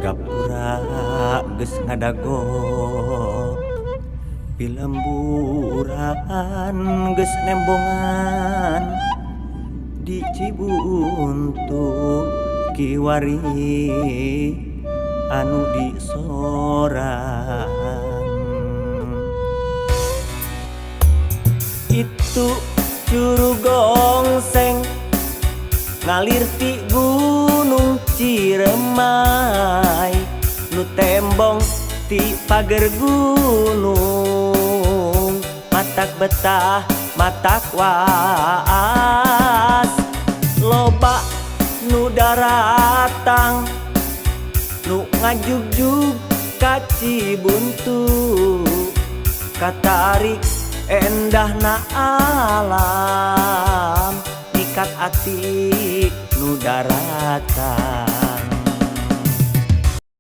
Gapura geus ngadago, pilemburan geus nembongan di Cibuntu kiwari anu disorang. Itu Curug Gongseng ngalir ti Gunung Ciremai, nu tembong ti pager gunung, matak betah, matak waas. Loba nu daratang, nu ngajugjug ka Cibuntu, katarik endahna alam, mikat ati nu daratang.